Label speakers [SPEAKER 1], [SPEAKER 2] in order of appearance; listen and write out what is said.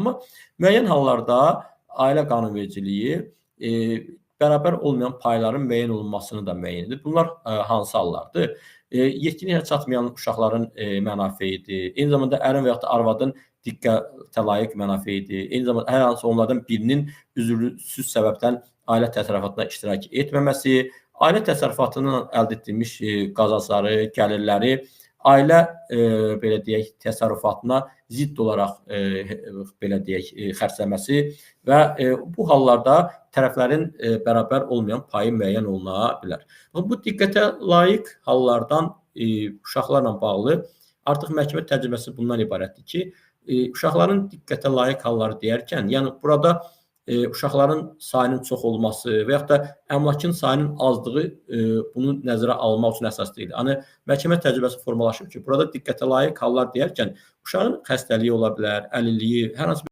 [SPEAKER 1] Amma müəyyən hallarda ailə qanunvericiliyi bərabər olmayan payların müəyyən olunmasını da müəyyən edir. Bunlar hansı hallardır? Yetkinliyə çatmayan uşaqların mənafeyidir. Eyni zamanda ərin və yaxud da arvadın diqqətə layiq mənafeyidir. Eyni zamanda hər hansı onlardan birinin üzrlüsüz səbəbdən ailə təsərrüfatına iştirak etməməsi, ailə təsərrüfatından əldə edilmiş qazancları, gəlirləri ailə belə deyək, təsərrüfatına zidd olaraq belə deyək, xərcləməsi və bu hallarda tərəflərin bərabər olmayan payı müəyyən oluna bilər. Bu diqqətə layiq hallardan uşaqlarla bağlı artıq məhkəmə təcrübəsi bundan ibarətdir ki, uşaqların diqqətə layiq halları deyərkən, yəni burada uşaqların sayının çox olması və yaxud da əmlakın sayının azlığı bunu nəzərə almaq üçün əsas deyil. Yəni məhkəmə təcrübəsi formalaşıb ki, burada diqqətə layiq hallar deyərkən uşağın xəstəliyi ola bilər, əlilliyi, hər hansı